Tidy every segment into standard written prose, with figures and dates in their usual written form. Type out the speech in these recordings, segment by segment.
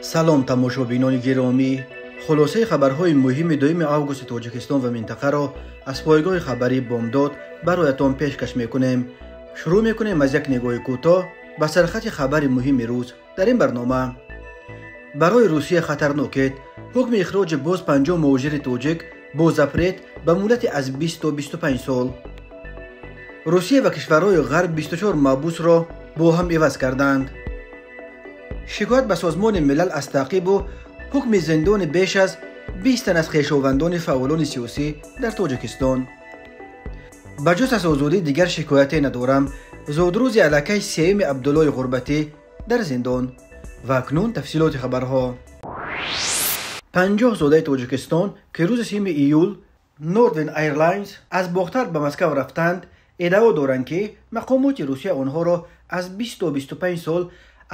Салом, тамошобинони гиромӣ. Хулосаи хабарҳои муҳими 2 августи Тоҷикистон ва минтақаро аз пойгоҳи хабарии Бомдод бароятон пешкаш мекунем. Шурӯъ мекунем аз як нигоҳи кӯтоҳ ба сархати хабари муҳими рӯз дар ин барнома. Барои Русия хатарнокед ҳукми ихроҷи боз 50 муҳоҷири тоҷик бо запрет ба муҳлати аз 20 то 25 сол. Русия ва кишварҳои ғарб 24 маҳбусро бо ҳам иваз карданд. Шикоят ба Созмони Милал аз таъқибу ҳукми зиндони беш аз 20 тан аз хешовандони фаъолони сиёсӣ дар Тоҷикистон. Ба ҷуз аз озодӣ дигар шикояте надорам. Зодрӯзи аллакай сеюми Абдуллои Ғурбатӣ дар зиндон. Ва акнун тафсилоти хабарҳо. 50 зодаи Тоҷикистон, ки рӯзи 3 июл Northern Airlines аз Бохтар ба Москав рафтанд, иддао доранд, ки мақомоти Русия онҳоро аз 20 то 25 сол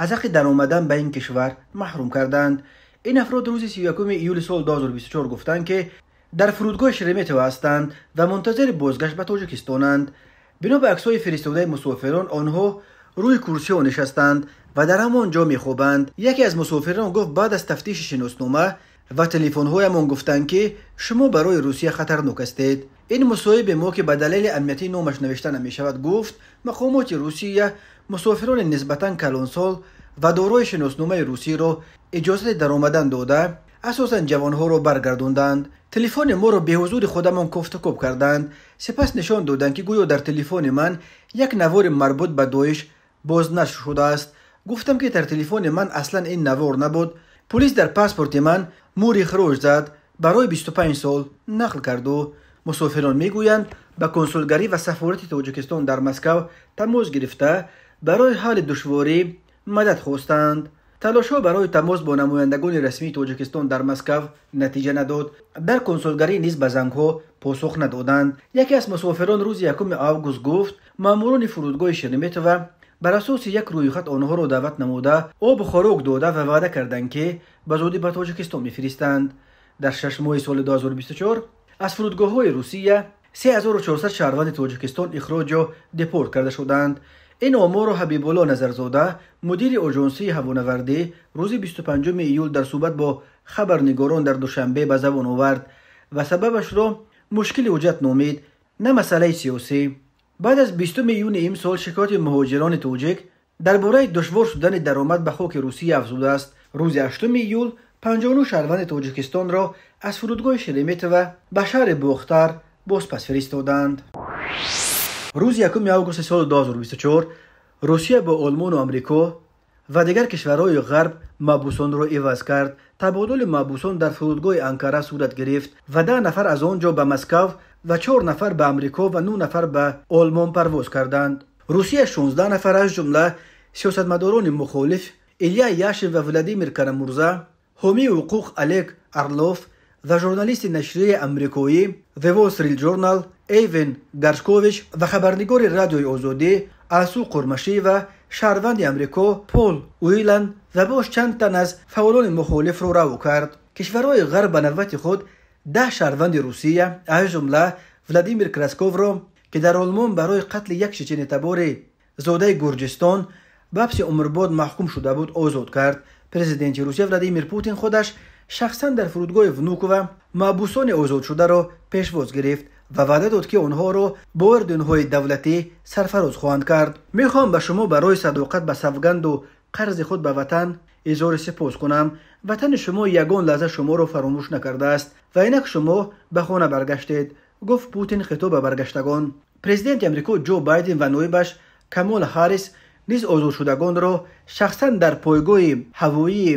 аз ҳаққи даромадан ба ин кишвар маҳрум карданд. Ин афрод рӯзи 31 июли соли 2024 гуфтанд, ки дар фурудгоҳи Шереметьево ҳастанд ва мунтазири бозгашт ба Тоҷикистонанд. Бино ба аксҳои фиристодаи мусофирон, онҳо рӯи курсиҳо нишастанд ва дар ҳамон ҷо мехобанд. Яке аз мусофирон гуфт, баъд аз тафтиши шиноснома ва телефонҳоямон гуфтанд, ки шумо барои Русия хатарнок ҳастед. Ин мусоҳиби мо, ки ба далели амниятӣ номаш навишта намешавад, гуфт мақомоти Русия мусофирони нисбатан калонсол ва дорои шиносномаи русиро иҷозати даромадан дода, асосан ҷавонҳоро баргардонданд. Телефони моро беҳузури худамон кофтукоб карданд. Сипас нишон доданд, ки гӯё дар телефони ман як навори марбут ба Доиш бознашр шудааст. Гуфтам, ки дар телефони ман аслан ин навор набуд. Пулис дар паспорти ман муҳри ихроҷ зад барои 25 сол, нақл карду. Мусофирон мегӯянд, ба консулгарӣ ва сафорати Тоҷикистон дар Москав тамос гирифта, барои ҳалли душворӣ мадад хостанд. Талошҳо барои тамос бо намояндагони расмии Тоҷикистон дар Москав натиҷа надод. Дар консулгарӣ низ ба зангҳо посух надоданд. Яке аз мусофирон рӯзи 1 август гуфт, маъмурони фурудгоҳи Шереметьево бар асоси як рӯйхат онҳоро даъват намуда, обу хӯрок дода ва ваъда карданд, ки ба зудӣ ба Тоҷикистон мефиристанд. Дар 6 моҳи соли 2024 аз фурудгоҳҳои Русия 3400 шаҳрванди Тоҷикистон ихроҷу депорт карда шуданд. Ин оморро Ҳабибулло Назарзода, мудири оҷонсии ҳавонавардӣ, рӯзи 25 июл дар суҳбат бо хабарнигорон дар Душанбе ба забон овард ва сабабашро мушкили ҳуҷҷат номид, на масъалаи сиёсӣ. Баъд аз 20 июни имсол шикояти муҳоҷирони тоҷик дар бораи душвор шудани даромад ба хоки Русия афзудааст. Рӯзи 8 июл 59 шаҳрванди Тоҷикистонро аз фурудгоҳи Шереметьево ба шаҳри Бохтар бозпас фиристоданд. Рӯзи 1 августи соли 2024 Русия бо Олмону Амрико ва дигар кишварҳои ғарб маҳбусонро иваз кард. Табодули маҳбусон дар фурудгоҳи Анкара сурат гирифт ва 10 нафар аз он ҷо ба Москав ва 4 нафар ба Амрико ва 9 нафар ба Олмон парвоз карданд. Русия 16 нафар, аз ҷумла сиёсатмадорони мухолиф Илья Яшин ва Владимир Карамурза, ҳомии ҳуқуқ Олег Орлов ва журналисти нашрияи амрикоӣ The Wall Street Journal Эвен Гаршкович ва хабарнигори радиои Озодӣ Алсу Қурмашиева, шаҳрванди Амрико Пол Уилан ва боз чанд тан аз фаъолони мухолифро раво кард. Кишварҳои ғарб ба навбати худ 10 шаҳрванди Русия, аз ҷумла Владимир Красковро, ки дар Олмон барои қатли як чеченитабори зодаи Гурҷистон ба ҳабси умрбод маҳкум шуда буд, озод кард. Президенти Русия Владимир Путин худаш шахсан дар фурудгоҳи Внуково маҳбусони озодшударо пешвоз гирифт ва ваъда дод, ки онҳоро бо орденҳои давлатӣ сарфароз хоҳанд кард. Мехоҳам ба шумо барои садоқат ба савганду қарзи худ ба ватан изҳори сипос кунам. Ватани шумо ягон лаҳза шуморо фаромӯш накардааст ва инак шумо ба хона баргаштед, гуфт Путин хитоб ба баргаштагон. Президенти Амрико Ҷо Байден ва ноибаш Камола Ҳаррис низ озодшудагонро шахсан дар пойгоҳи ҳавоии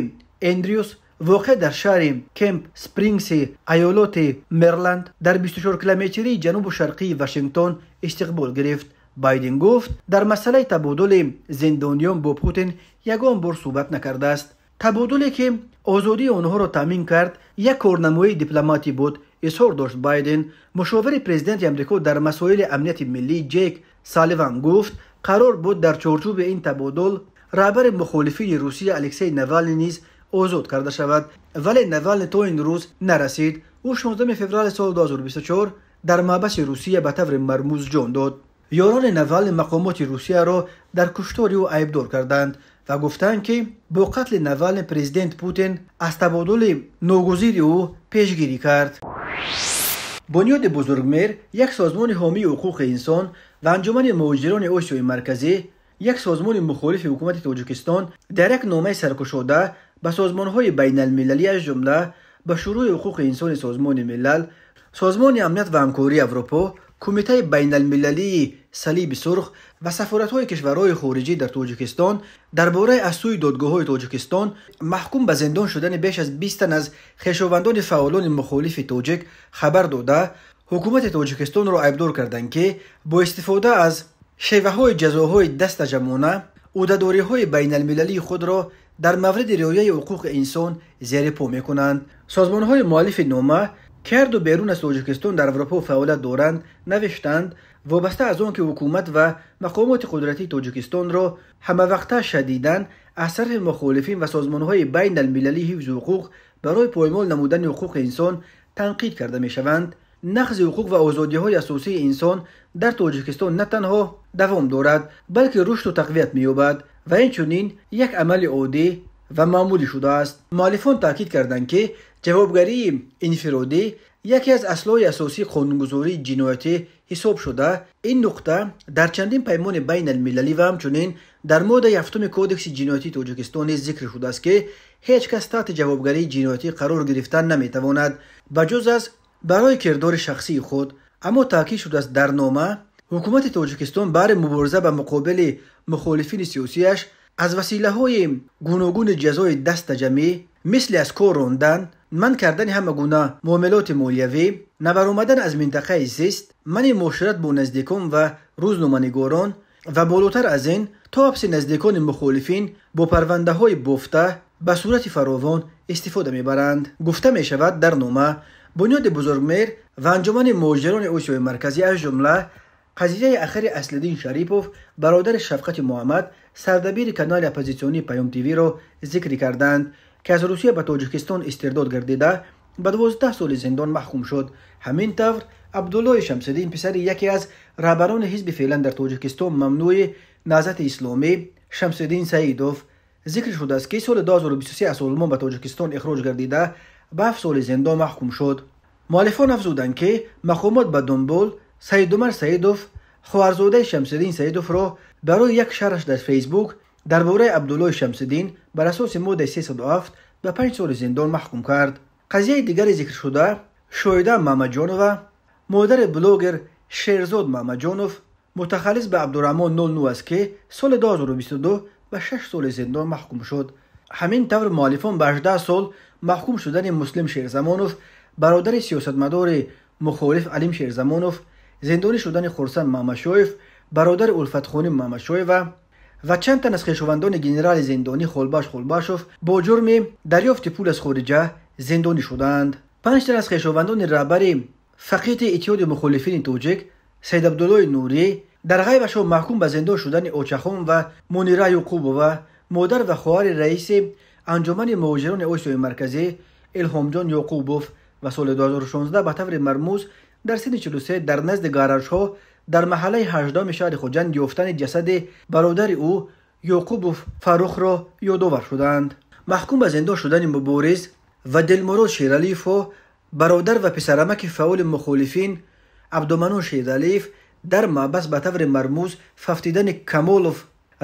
Эндрюс, воқеъ дар шаҳри Кемп Спрингси аёлоти Мерланд дар 24 километрии ҷанубу шарқии Вашингтон истиқбол гирифт. Байден гуфт, дар масъалаи табодули зиндониён бо Путин ягон бор суҳбат накардааст. Табодуле, ки озодии онҳоро таъмин кард, як корнамоии дипломатӣ буд, изҳор дошт Байден. Мушовири президенти Амрико дар масоили амнияти миллӣ Ҷейк Салливан гуфт, қарор буд дар чорчӯби ин табодул раҳбари мухолифини Русия Алексей Навални низ озод карда шавад, вале Навални то ин рӯз нарасид. Ӯ 16 феврали соли 2024 дар маҳбаси Русия ба таври мармуз ҷон дод. Ёрони Навални мақомоти Русияро дар куштори ӯ айбдор карданд. ва гуфтанд, ки бо қатли Навални президент Путин аз табодули ногузири ӯ пешгирӣ кард. Бунёди Бузургмеҳр, як созмони ҳомии ҳуқуқи инсон, ва Анҷумани муҳоҷирони Осиёи Марказӣ, як созмони мухолифи ҳукумати Тоҷикистон, дар як номаи саркушода ба созмонҳои байналмилалӣ, аз ҷумла ба Шӯрои ҳуқуқи инсони Созмони Милал, Созмони амният ва ҳамкории Аврупо, Кумитаи байналмилалии Салиби Сурх ва сафоратҳои кишварҳои хориҷӣ дар Тоҷикистон дар бораи аз сӯи додгоҳҳои Тоҷикистон маҳкум ба зиндон шудани беш аз 20 тан аз хешовандони фаъолони мухолифи тоҷик хабар дода, ҳукумати Тоҷикистонро айбдор карданд, ки бо истифода аз шеваҳои ҷазоҳои дастаҷамъона ӯҳдадориҳои байналмилалии худро дар мавриди риояи ҳуқуқи инсон зери по мекунанд. Созмонҳои муаллифи нома, ки ҳарду берун аз Тоҷикистон дар Аврупо фаъолият доранд, навиштанд: вобаста аз он ки ҳукумат ва мақомоти қудратии Тоҷикистонро ҳамавақта шадидан аз тарафи мухолифин ва созмонҳои байналмилалии ҳифзи ҳуқуқ барои поймол намудани ҳуқуқи инсон танқид карда мешаванд, нақзи ҳуқуқ ва озодиҳои асосии инсон дар Тоҷикистон на танҳо давом дорад, балки рушду тақвият меёбад ва инчунин як амали оддӣ ва маъмулӣ шудааст. Муаллифон таъкид карданд, ки ҷавобгарии инфиродӣ яке аз аслҳои асосии қонунгузории ҷиноятӣ ҳисоб шуда, ин нуқта дар чандин паймони байналмилалӣ ва ҳамчунин дар моддаи 7 Кодекси ҷиноятии Тоҷикистон низ зикр шудааст, ки ҳеҷ кас таҳти ҷавобгарии ҷиноятӣ қарор гирифтан наметавонад, ба ҷуз аз барои кирдори шахсии худ. Аммо таъкид шудааст дар нома, ҳукумати Тоҷикистон баҳри мубориза ба муқобили мухолифини сиёсияш аз василаҳои гуногуни ҷазои дастаҷамъӣ, мисли аз кор рондан, манъ кардани ҳама гуна муомилоти молиявӣ, набаромадан аз минтақаи зист, манъи муошират бо наздикон ва рӯзноманигорон ва болотар аз ин то ҳабси наздикони мухолифин бо парвандаҳои бофта ба сурати фаровон истифода мебаранд. Гуфта мешавад дар нома, Бунёди Бузургмеҳр ва Анҷумани муҳоҷирони Осиёи Марказӣ, аз ҷумла қазияи ахири Аслиддин Шарипов, бародари Шафқати Муҳаммад, сардабири канали оппозитсионии Паём ТВ-ро зикр карданд, ки аз Русия ба Тоҷикистон истирдод гардида ба 12 соли зиндон маҳкум шуд. Ҳамин тавр Абдуллои Шамсиддин, писари яке аз раҳбарони ҳизби феълан дар Тоҷикистон мамнӯи Наҳзати Исломӣ Шамсиддин Саидов, зикр шудааст, ки соли 2023 аз Олмон ба Тоҷикистон ихроҷ гардида ба 7 соли зиндон маҳкум шуд. Муаллифон афзуданд, ки мақомот ба дунбол Саидумар Саидов, хоҳарзодаи Шамсиддин Саидовро барои як шарҳаш дар Фейсбук дар бораи Абдуллои Шамсиддин бар асоси моддаи 307 ба 5 соли зиндон маҳкум кард. Қазияи дигари зикршуда Шоида Мамаҷонова, модари блогер Шерзод Мамаҷонов, мутахаллис ба Абдураҳмон 09 аст, ки соли 2022 ба 6 соли зиндон маҳкум шуд. Ҳамин тавр муаллифон ба 18 сол маҳкум шудани Муслим Шерзамонов, бародари сиёсатмадори мухолиф Алим Шерзамонов, зиндонӣ шудани Хурсанд Мамашоев, бародари Улфатхоним Мамашоева ва чанд тан аз хешовандони генерали зиндонӣ Холбаш Холбашов бо ҷурми дарёфти пул аз хориҷа зиндонӣ шуданд. 5 тан аз хешовандони раҳбари фақити Иттиҳоди мухолифини тоҷик Саид Абдуллои Нурӣ дар ғайбашон маҳкум ба зиндон шудани Очахон ва Мунира Юқубова, модар ва хоҳари раиси Анҷумани муҳоҷирони Осиёи Марказӣ Илҳомҷон Ёқубов ва соли 2016 ба таври мармуз дар синни 43 дар назди гаражҳо дар маҳаллаи 18 шаҳри Хуҷанд ёфтани ҷасади бародари ӯ Ёқубов Фаррухро ёдовар шуданд. Маҳкум ба зиндон шудани Мубориз ва Дилмурод Шералиевҳо, бародар ва писарамаки фаъоли мухолифин Абдуманон Шералиев, дар маҳбас ба таври мармуз фавтидани Камолов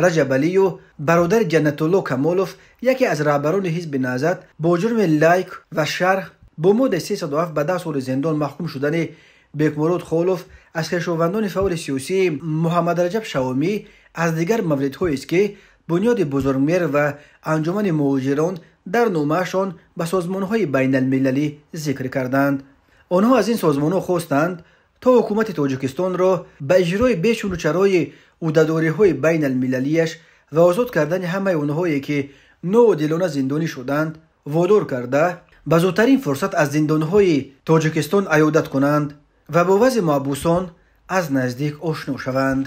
Раҷабалию, бародари Ҷаннатулло Камолов, яке аз раҳбарони ҳизби Наҳзат, бо ҷурми лайк ва шарҳ бо моддаи 307 ба 10 соли зиндон маҳкум шудани Бекмурод Холов аз хешовандони фаъоли сиёсии Муҳаммадраҷаб Шаомӣ аз дигар мавридҳоест, ки Бунёди Бузургмеҳр ва Анҷумани муҳоҷирон дар номаашон ба созмонҳои байналмилалӣ зикр карданд. Онҳо аз ин созмонҳо хостанд то ҳукумати Тоҷикистонро ба иҷрои бечуну чарои ӯҳдадориҳои байналмилалияш ва озод кардани ҳамаи онҳое, ки ноодилона зиндонӣ шуданд, водор карда ба зудтарин фурсат аз зиндонҳои Тоҷикистон аёдат кунанд ва бо вазъи маҳбусон аз наздик ошно шаванд.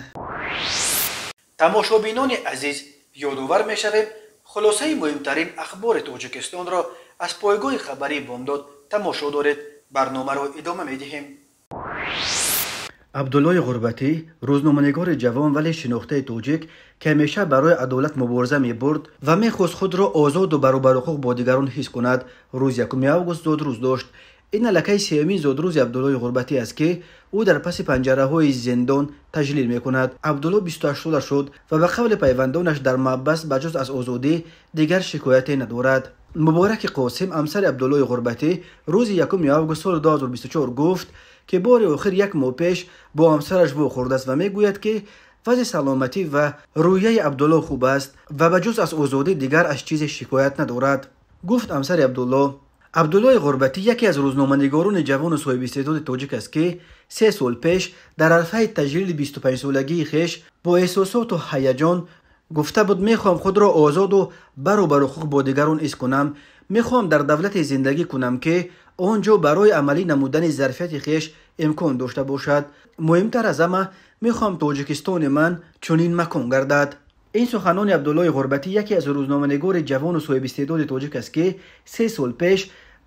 Тамошобинони азиз, ёдовар мешавем, хулосаи муҳимтарин ахбори Тоҷикистонро аз пойгоҳи хабарии Бомдод тамошо доред. Барномаро идома медиҳем. Абдуллои Ғурбатӣ, рӯзноманигори ҷавон, вале шинохтаи тоҷик, ки ҳамеша барои адолат мубориза мебурд ва мехост худро озоду баробарҳуқуқ бо дигарон ҳис кунад, рӯзи 1 август зодрӯз дошт. Ин аллакай сеюмин зодрӯзи Абдуллои Ғурбатӣ аст, ки ӯ дар паси панҷараҳои зиндон таҷлил мекунад. Абдулло 28 сола шуд ва ба қавли пайвандонаш дар маҳбас ба ҷуз аз озодӣ дигар шикояте надорад. Мубораки Қосим, ҳамсари Абдуллои Ғурбатӣ, рӯзи 1 август соли 2024 гуфт, ки бори охир як моҳ пеш бо ҳамсараш вохӯрдааст ва мегӯяд, ки вазъи саломатӣ ва рӯҳияи Абдулло хуб аст ва ба ҷуз аз озодӣ дигар аз чизе шикоят надорад. Гуфт ҳамсари Абдулло: Абдуллои Ғурбатӣ яке аз рӯзноманигорони ҷавону соҳибистеъдоди тоҷик аст, ки 3 сол пеш дар арфаи таҷлили 25-солагии хеш бо эҳсосоту ҳаяҷон гуфта буд: мехоҳам худро озоду баробарҳуқуқ бо дигарон ҳис кунам, мехоҳам дар давлате зиндагӣ кунам, ки он ҷо барои амалӣ намудани зарфияти хеш имкон дошта бошад. Муҳимтар аз ҳама, мехоҳам Тоҷикистони ман чунин макон гардад. Ин суханони Абдуллои Ғурбатӣ яке аз рӯзноманигори ҷавону соҳибистеъдоди тоҷик аст, ки 3 сол пеш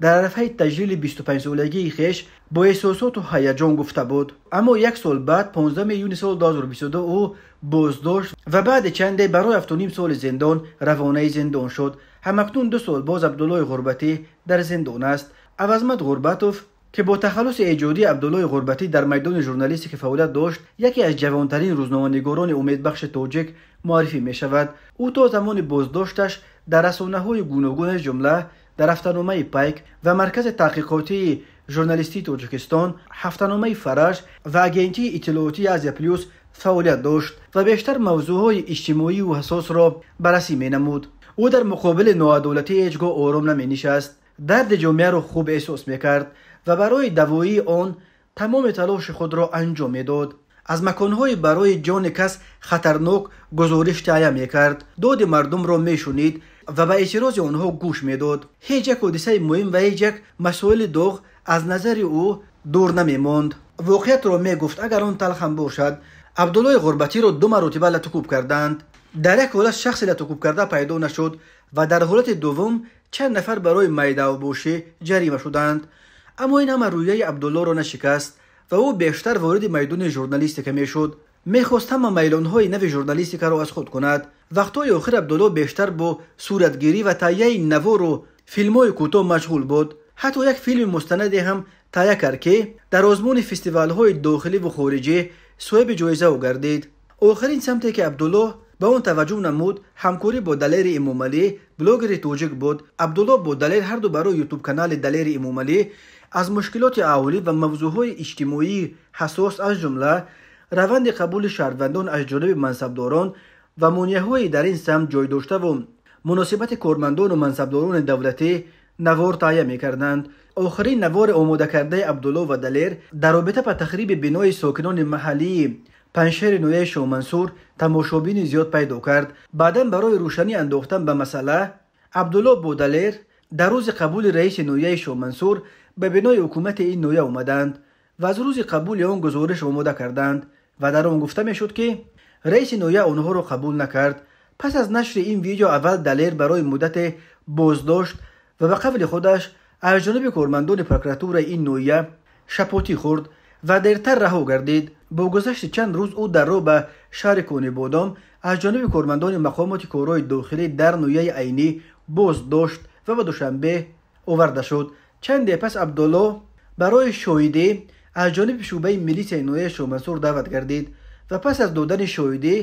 дар арафаи таҷлили 25-солагии хеш бо эҳсосоту ҳаяҷон гуфта буд. Аммо як сол баъд, 15 июни соли 2022, ӯ боздошт ва баъди чанде барои 7,5 соли зиндон равонаи зиндон шуд. Ҳамакнун 2 сол боз Абдуллои Ғурбатӣ дар зиндон аст. Авазмат Ғурбатов, ки бо тахаллуси эҷодии Абдуллои Ғурбатӣ дар майдони журналистика фаъолият дошт, яке аз ҷавонтарин рӯзноманигорони умедбахши тоҷик муаррифӣ мешавад. Ӯ то замони боздошташ дар расонаҳои гуногун, аз ҷумла дар ҳафтаномаи Пайк ва Маркази таҳқиқотии журналистии Тоҷикистон, ҳафтаномаи Фараҷ ва Агентии иттилоотии Азия Плюс фаъолият дошт ва бештар мавзӯъҳои иҷтимоию ҳассосро баррасӣ менамуд. Ӯ дар муқобили ноадолатӣ ҳеҷ гоҳ ором наменишаст, дарди ҷомеаро хуб эҳсос мекард ва барои давоии он тамоми талоши худро анҷом медод. Аз маконҳои барои ҷони кас хатарнок гузориш таҳия мекард, доди мардумро мешунид ва ба эътирози онҳо гӯш медод. Ҳеҷ як ҳодисаи муҳим ва ҳеҷ як масоили доғ аз назари ӯ дур намемонд. Воқеиятро мегуфт, агар он талхам бошад. Абдуллои Ғурбатиро 2 маротиба латукӯб карданд. Дар як ҳолат шахси латукӯбкарда пайдо нашуд ва дар ҳолати дуввум чанд нафар барои майдаобошӣ ҷарима шуданд. Аммо ин ҳама рӯҳияи Абдуллоро нашикаст ва ӯ бештар вориди майдони журналистика мешуд. Мехост ҳама майлонҳои нави журналистикаро аз худ кунад. Вақтҳои охир Абдулло бештар бо суратгирӣ ва таҳияи навору филмҳои кӯтоҳ машғул буд. Ҳатто як филми мустанаде ҳам таҳия кард, ки дар озмуни фестивалҳои дохилӣ ву хориҷӣ соҳиби ҷоизао гардид. Охирин самте, ки Абдулло ба он таваҷҷӯҳ намуд, ҳамкорӣ бо Далери Эмомалӣ, блогери тоҷик буд. Абдулло бо Далер ҳарду барои ютуб-канали Далери Эмомалӣ аз мушкилоти аҳолӣ ва мавзӯъҳои иҷтимоии ҳассос, аз ҷумла раванди қабули шаҳрвандон аз ҷониби мансабдорон ва монеаҳои дар ин самт ҷой доштаву муносибати кормандону мансабдорони давлатӣ навор таҳия мекарданд. Охирин навори омодакардаи Абдулло ва Далер дар робита ба тахриби бинои сокинони маҳаллии Панҷшери ноҳияи Шоҳмансур тамошобини зиёд пайдо кард. Баъдан барои рӯшанӣ андохтан ба масъала Абдулло бо Далер дар рӯзи қабули раиси ноҳияи Шоҳмансур ба бинои ҳукумати ин ноҳия омаданд ва аз рӯзи қабули он гузориш омода карданд ва дар он гуфта мешуд, ки раиси ноҳия онҳоро қабул накард. Пас аз нашри ин видео аввал Далер барои муддате боздошт ва ба қавли худаш аз ҷониби кормандони прокуратураи ин ноҳия шапотӣ хӯрд ва дертар раҳо гардид. Бо гузашти чанд рӯз ӯ дар роҳ ба шаҳри Конибодом аз ҷониби кормандони мақомоти корҳои дохилӣ дар ноҳияи Айнӣ боздошт ва ба Душанбе оварда шуд. Чанде пас Абдулло барои шоҳидӣ аз ҷониби шӯъбаи милисияи ноҳияи Шоҳмансур даъват гардид ва пас аз додани шоҳидӣ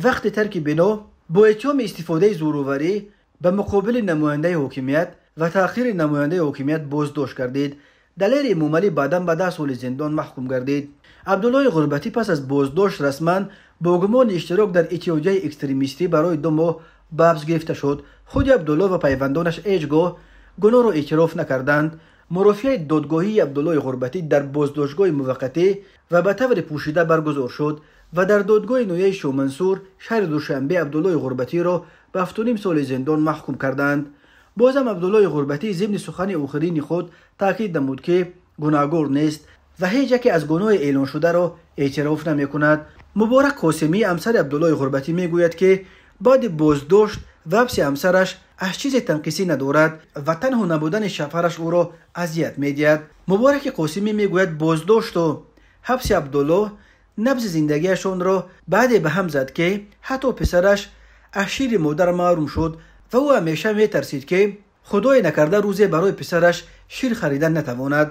вақти тарки бино бо иттиҳоми истифодаи зӯроварӣ ба муқобили намояндаи ҳокимият ва таъхири намояндаи ҳокимият боздошт гардид. Далери Эмомалӣ баъдан ба 10 соли зиндон маҳкум гардид. Абдуллои Ғурбатӣ пас аз боздошт расман бо гумони иштирок дар иттиҳодияи экстремистӣ барои 2 моҳ ба ҳабс гирифта шуд. Худи Абдулло ва пайвандонаш ҳеҷ гоҳ гуноҳро эътироф накарданд. Мурофиаи додгоҳии Абдуллои Ғурбатӣ дар боздоштгоҳи муваққатӣ ва ба таври пӯшида баргузор шуд ва дар додгоҳи ноҳияи Шоҳмансур шаҳри Душанбе Абдуллои Ғурбатиро ба 7,5 соли зиндон маҳкум карданд. Бозам Абдуллои Ғурбатӣ зимни сухани охирини худ таъкид намуд, ки гунаҳгор нест ва ҳеҷ яке аз гуноҳи эълоншударо эътироф намекунад. Муборак Қосимӣ, ҳамсари Абдуллои Ғурбатӣ, мегӯяд, ки баъди боздошт ва ҳабси ҳамсараш аз чизе танқисӣ надорад ва танҳо набудани шавҳараш ӯро азият медиҳад. Мубораки Қосимӣ мегӯяд, боздошту ҳабси Абдулло Набзи зиндагиашонро баъде ба ҳам зад, ки ҳатто писараш аз шири модар маҳрум шуд ва ӯ ҳамеша метарсид, ки худое накарда рӯзе барои писараш шир харидан натавонад.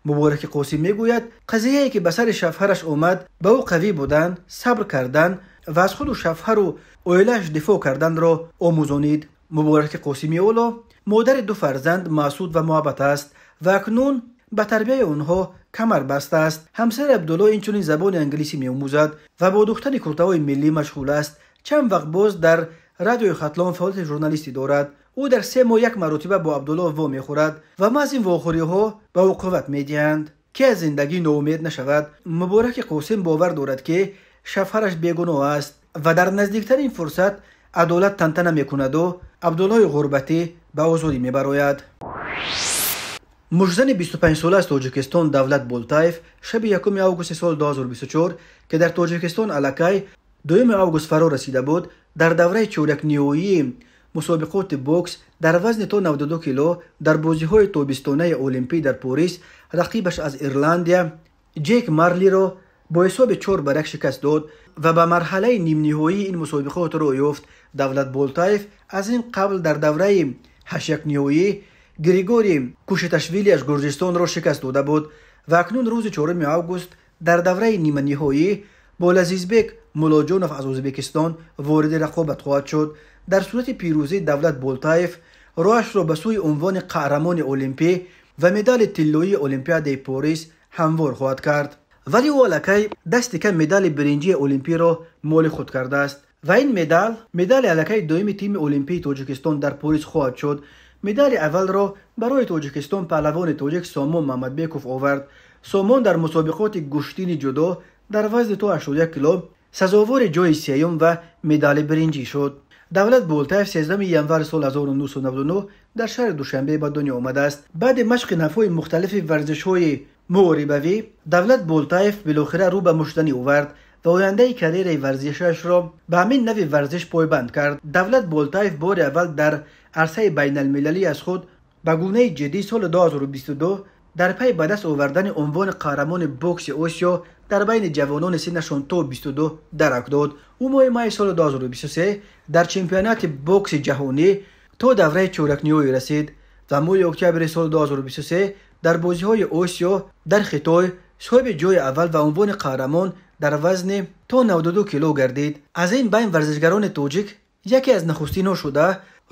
Мубораки Қосим мегӯяд, қазияе ки ба сари шавҳараш омад, ба ӯ қавӣ будан, сабр кардан ва аз худу шавҳару оилааш дифоъ карданро омӯзонид. Мубораки Қосими ҳоло модари ду фарзанд Маъсуд ва Муҳаббат аст ва акнун ба тарбияи онҳо камар бастааст. Ҳамсари Абдулло инчунин забони англисӣ меомӯзад ва бо духтани куртаҳои миллӣ машғул аст. Чанд вақт боз дар радиои Хатлон фаъолияти журналистӣ дорад. Ӯ дар 3 моҳ як маротиба бо Абдулло вомехӯрад ва маҳз ин вохӯриҳо ба ӯ қувват медиҳанд, ки аз зиндагӣ ноумед нашавад. Мубораки Қосим бовар дорад, ки шавҳараш бегуноҳ аст ва дар наздиктарин фурсат адолат тантана мекунаду Абдуллои ғурбатӣ ба озодӣ мебарояд. Муштзани 25-сола аз Тоҷикистон Давлат Болтаев шаби 1 августи соли 2024, ки дар Тоҷикистон аллакай 2 август фаро расида буд, дар давраи чорякниҳоии мусобиқоти бокс дар вазни то 92 кило дар бозиҳои тобистонаи Олимпӣ дар Порис рақибаш аз Ирландия Ҷек Марлиро бо ҳисоби 4-1 шикаст дод ва ба марҳалаи нимниҳоии ин мусобиқот роҳ ёфт. Давлат Болтаев аз ин қабл дар давраи ҳашякниҳоӣ Григорий Кушиташвили аз Гурҷистонро шикаст дода буд ва акнун рӯзи 4 август дар давраи ниманиҳоӣ бо Лазизбек Мулоҷонов аз Ӯзбекистон вориди рақобат хоҳад шуд. Дар сурати пирӯзӣ Давлат Болтаев роҳашро ба сӯи унвони қаҳрамони олимпӣ ва медали тиллоии Олимпиадаи Порис ҳамвор хоҳад кард. Вале ӯ аллакай дасти кам медали биринҷии олимпиро моли худ кардааст ва ин медал медали аллакай дуюми тими олимпии Тоҷикистон дар Порис хоҳад шуд. Медали аввалро барои Тоҷикистон паҳлавони тоҷик Сомон Мамадбеков овард. Сомон дар мусобиқоти гӯштини ҷудо дар вазни то 81 кило сазовори ҷои сеюм ва медали биринҷӣ шуд. Давлат Болтаев 13 январи соли 1999 дар шаҳри Душанбе ба дунё омадааст. Баъди машқи навъҳои мухталифи варзишҳои муҳорибавӣ Давлат Болтаев билохира рӯ ба муштзанӣ овард ва ояндаи карьераи варзишашро ба ҳамин нави варзиш пойбанд кард. Давлат Болтаев бори аввал дар арсаи байналмилалӣ аз худ ба гунаи ҷиддӣ соли 2022 дар пайи ба даст овардани унвони қаҳрамони бокси Осиё дар байни ҷавонони синнашон то 22 дарак дод. Ӯ моҳи майи соли 2023 дар чемпионати бокси ҷаҳонӣ то давраи чорякниҳоӣ расид ва моҳи октябри соли 2023 дар бозиҳои Осиё дар Хитой соҳиби ҷои аввал ва унвони қаҳрамон дар вазни то 92 кило гардид. Аз ин байн варзишгарони тоҷик яке аз нахустинҳо шуда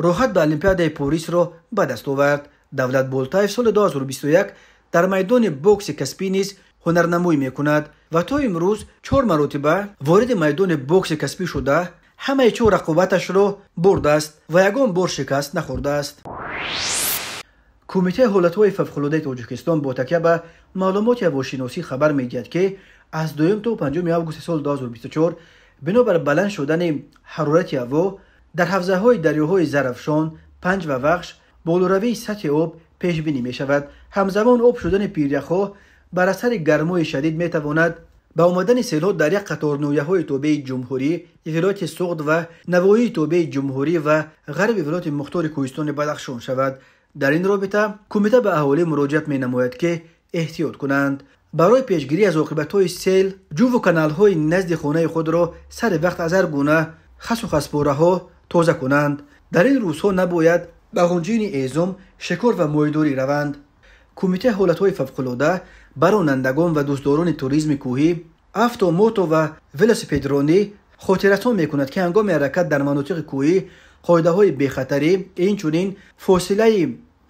роҳат ба Олимпиадаи Порисро ба даст овард. Давлат Болтаев соли 2021 дар майдони бокси касбӣ низ ҳунарнамоӣ мекунад ва то имрӯз 4 маротиба вориди майдони бокси касбӣ шуда ҳамаи 4 рақобаташро бурдааст ва ягон бор шикаст нахӯрдааст. Кумитаи ҳолатҳои фавқулодаи Тоҷикистон бо такя ба маълумоти ҳавошиносӣ хабар медиҳад, ки аз 2 то 5 августи соли 2024 бинобар баланд шудани ҳарорати ҳаво дар ҳавзаҳои дарёҳои Зарафшон, Панҷ ва Вахш болоравии сатҳи об пешбинӣ мешавад. Ҳамзамон об шудани пиряхҳо бар асари гармои шадид метавонад ба омадани селҳо дар як қатор ноҳияҳои тобеи ҷумҳурӣ, вилояти Суғд ва навоҳии тобеи ҷумҳурӣ ва ғарби вилояти мухтори кӯҳистони Бадахшон шавад. Дар ин робита кумита ба аҳолӣ муроҷиат менамояд, ки эҳтиёт кунанд. Барои пешгирӣ аз оқибатҳои сел, ҷуву каналҳои назди хонаи худро сари вақт аз ҳар гуна хасу хаспораҳо тоза кунанд. Дар ин рӯзҳо набояд ба ғунҷини эзум, шикор ва моҳидорӣ раванд. Кумитаи ҳолатҳои фавқулода ба ронандагон ва дӯстдорони туризми кӯҳӣ, авто, мото ва велосипедронӣ хотиррасон мекунад, ки ҳангоми ҳаракат дар манотиқи кӯҳӣ қоидаҳои бехатарӣ, инчунин фосилаи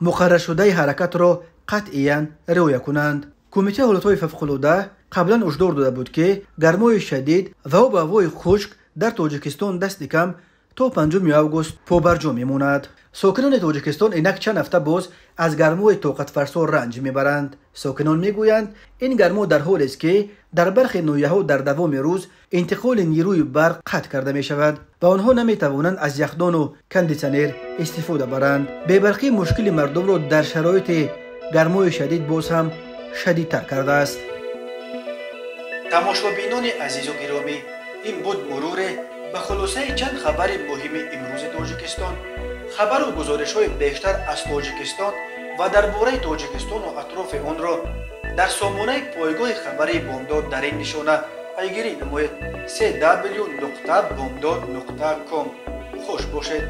муқарраршудаи ҳаракатро қатъиян риоя кунанд. Кумитаи ҳолатҳои фавқулода қаблан ҳушдор дода буд, ки гармои шадид ва обу ҳавои хушк дар Тоҷикистон дасти кам то 5 август побарҷо мемонад. Сокинони Тоҷикистон инак чанд ҳафта боз аз гармои тоқатфарсо ранҷ мебаранд. Сокинон мегӯянд, ин гармо дар ҳолест, ки дар бархе ноҳияҳо дар давоми рӯз интиқоли нерӯи барқ қатъ карда мешавад ва онҳо наметавонанд аз яхдону кондитсионер истифода баранд. Бебарқӣ мушкили мардумро дар шароити гармои шадид боз ҳам шадидтар кардааст. Тамошобинони азизу гиромӣ, ин буд муруре ба хулосаи чанд хабари муҳими имрӯзи Тоҷикистон. Хабару гузоришҳои бештар аз Тоҷикистон ва дар бораи Тоҷикистону атрофи онро дар сомонаи пойгоҳи хабарии Бомдод дар ин нишона Пайгирӣ намоед: cw.bomdod.com. Хуш бошед.